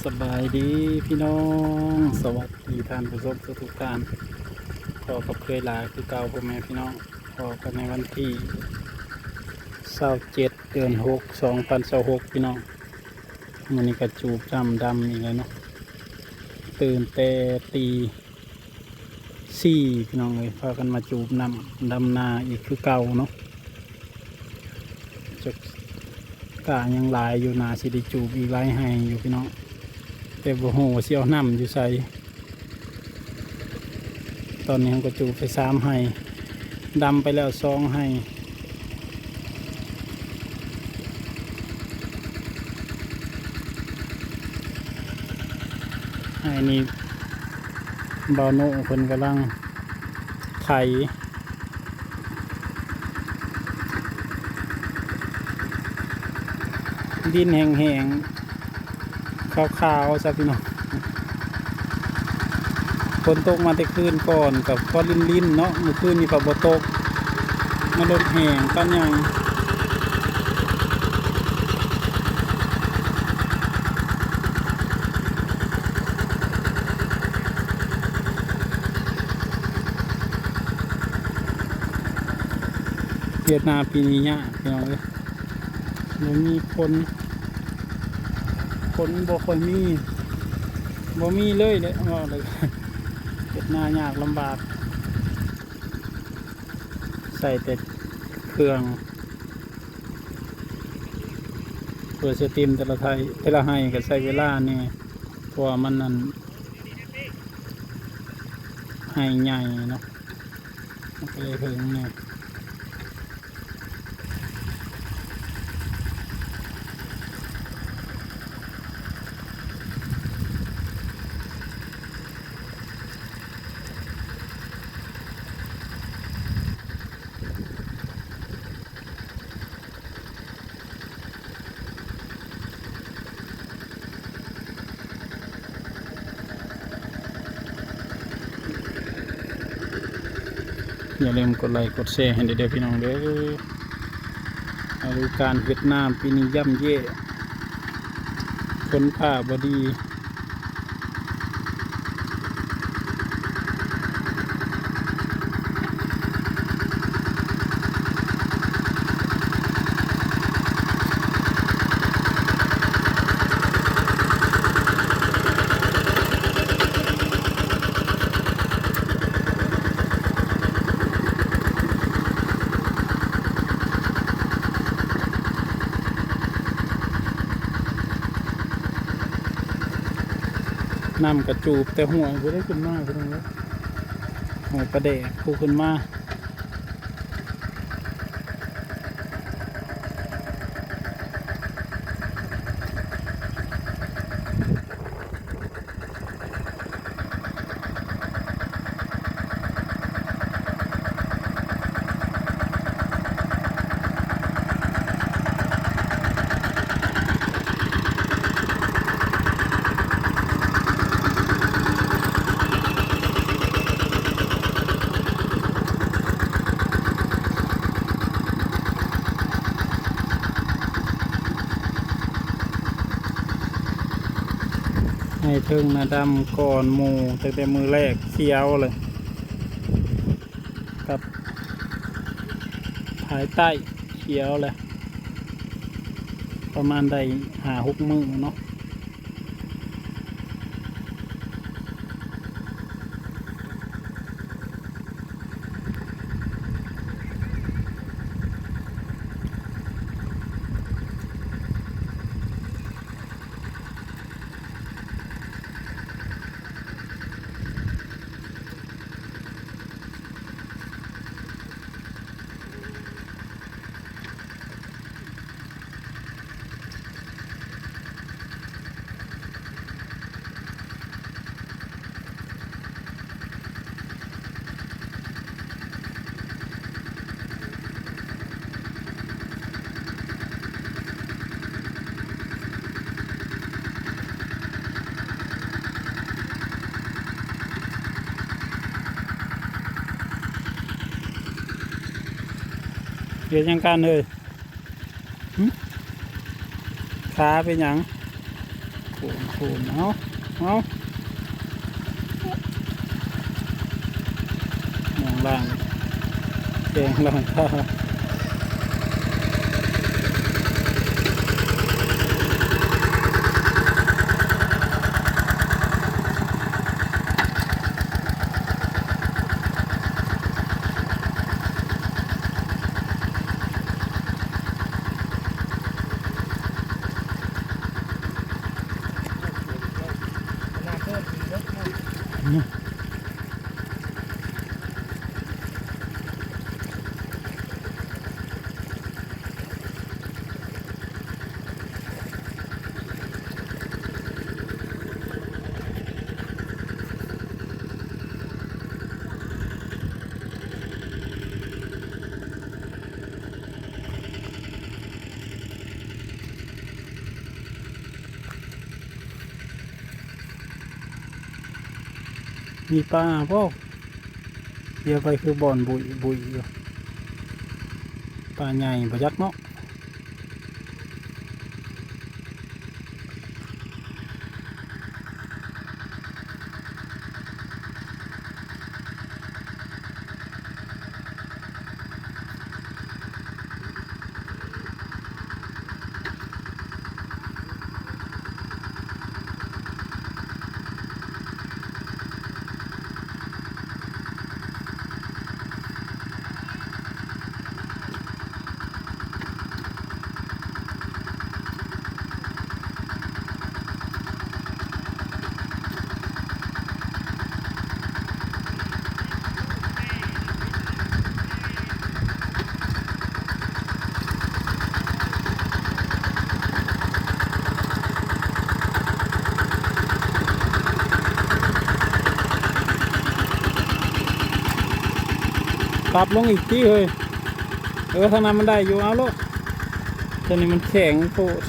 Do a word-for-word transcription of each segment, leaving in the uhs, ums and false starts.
สบายดีพี่น้อง สวัสดีท่านผู้ชมทุกๆท่าน พอกับเคยหลายคือเก่าพ่อแม่พี่น้อง พอกันในวันที่ซาวเจ็ด เดือนหก สองพันซาวหก พี่น้อง มื้อนี้ก็จูบจ้ำดำอีกแล้วเนาะ ตื่นแต่ตีสี่ พี่น้องเอ้ย พากันมาจูบน้ำดำนาอีกคือเก่าเนาะ จัก กะยังหลายอยู่ น่าสิได้จูบอีกหลายไฮ่อยู่พี่น้อง แต่บ่ฮู้ว่าสิเอาน้ำอยู่ไส ตอนนี้เราก็จูบไปสามไฮ่ ดำไปแล้วสองไฮ่ ไฮ่นี้บ่าวโน่เพิ่นกำลังไถ ดินแห้งๆ ขาวๆ ซะพี่น้อง ฝนตกมาแต่คืนก่อนก็พอลินๆ เนาะ มื้อคืนนี้ก็บ่ตก มาลดแห้งปานหยัง เฮ็ดนาปีนี้ยากพี่น้องเอ้ย บ่มีฝน ฝนบ่ค่อยมี บ่มีเลยแหละ ว่าเลย เฮ็ดนายากลำบาก ใส่แต่เครื่อง เพื่อสิเต็มแต่ละไฮ่ แต่ละไฮ่ก็ใช้เวลาแหน่ เพราะว่ามันนั่น ไฮ่ใหญ่เนาะ มันก็เลยเหิงแหน่ อย่าลืมกดไลค์กดแชร์ให้เด้อพี่น้องเด้อ ฤดูกาลเวียดนามปีนี้ย่ำแย่ ฝนฟ้าบ่ดี น้ำกระจูบแต่ห้วยบ่ได้ขึ้นมาพี่น้องเอ้ย ห้วยปลาแดกผู้ขึ้นมา ไฮ่เทิงนะดำก่อนหมู่ ตั้งแต่มื้อแรกเขียวเลย กับภายใต้เขียวเลย ประมาณได้ห้าหกมื้อเนาะเฮ็ดหยังกันเฮ้ย หึ ขาเป็นหยัง โผล่โผล่เอาเอามองล่างแกงล่างข้า มีปลาบ่ เดี๋ยวไปคือบ่อนบุยบุยอยู่ ปลาใหญ่บ่จักเนาะ ปรับลงอีกทีเฮ้ย เออ ทางนั้นมันได้อยู่ เอาโลด ตัวนี้มันแข็งโพด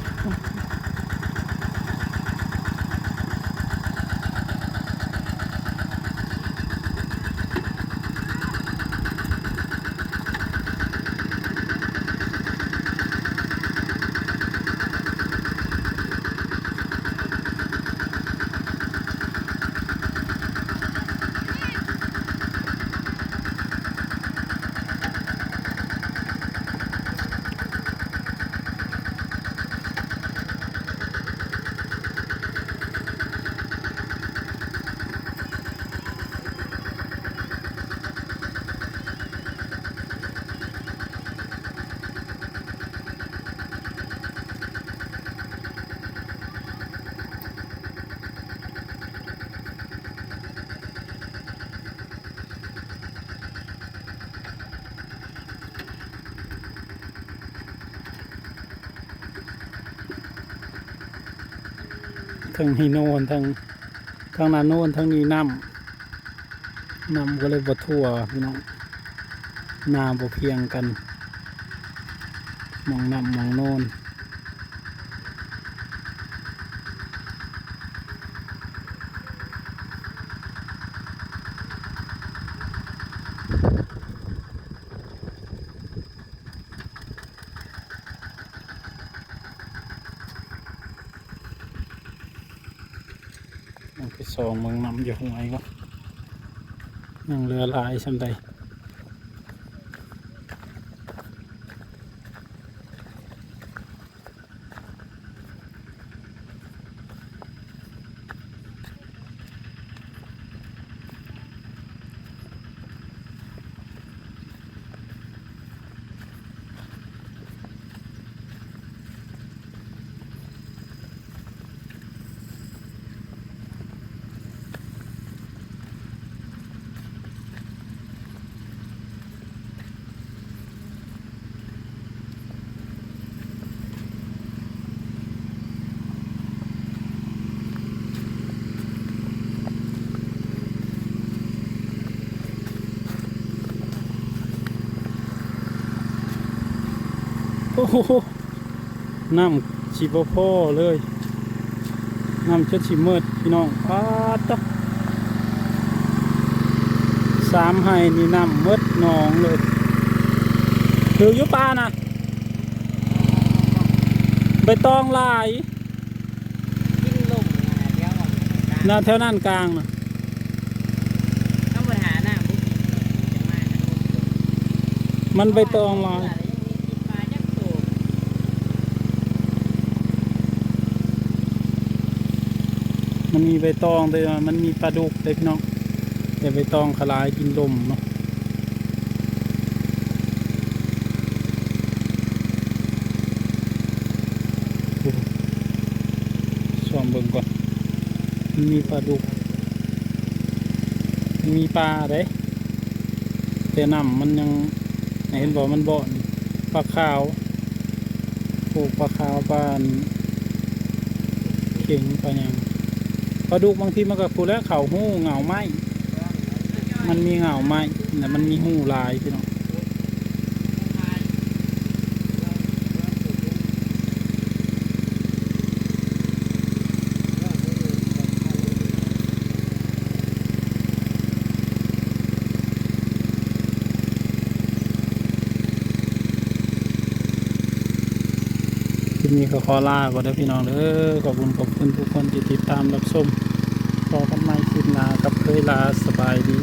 ทั้งนี่โน่น ทั้ง ทั้งนั้นโน่น ทั้งนี้น้ำ น้ำก็เลยบ่ทั่วพี่น้อง นาบ่เพียงกัน หม่องน้ำหม่องโน่น มันไปส่องเมืองน้ำอยู่ห้วยก็ยังเหลือหลายส่ำใด โอ้โห น้ำสิบ่พอเลย น้ำจนสิหมดพี่น้อง ป๊าดตะ สามไฮ่นี่น้ำหมดหนองเลย ถืออยู่ปลานะ ใบตองหลาย กินลง หน้าแถวน่านกลางนะ เอาบ่หาน้ำบ่กิน มันใบตองหลาย ยังมีกินปลาจักโต มันมีใบตองเด้อ มันมีปลาดุกเด้อพี่น้อง แต่ใบตองเขาหลายกินลมเนาะ โอ้โห ซ่อมเบิ่งก่อน มันมีปลาดุก มันมีปลาเด้ แต่น้ำมันยัง เห็นบ่ มันบ่อน ปลาขาว โอ้ ปลาขาว ปลาเข็ง ปลาหยัง ปลาดุกบางทีมันก็พู้นแหละ เข้าฮูเหง้าไม้ มันมีเหง้าไม้ แต่มันมีฮูหลายพี่น้อง คลิปนี้ก็ขอลาก่อนเด้อพี่น้องเด้อ ขอบคุณ ขอบคุณทุกคนที่ติดตามรับชม พบกันใหม่คลิปหน้ากับเคยลา สบายดี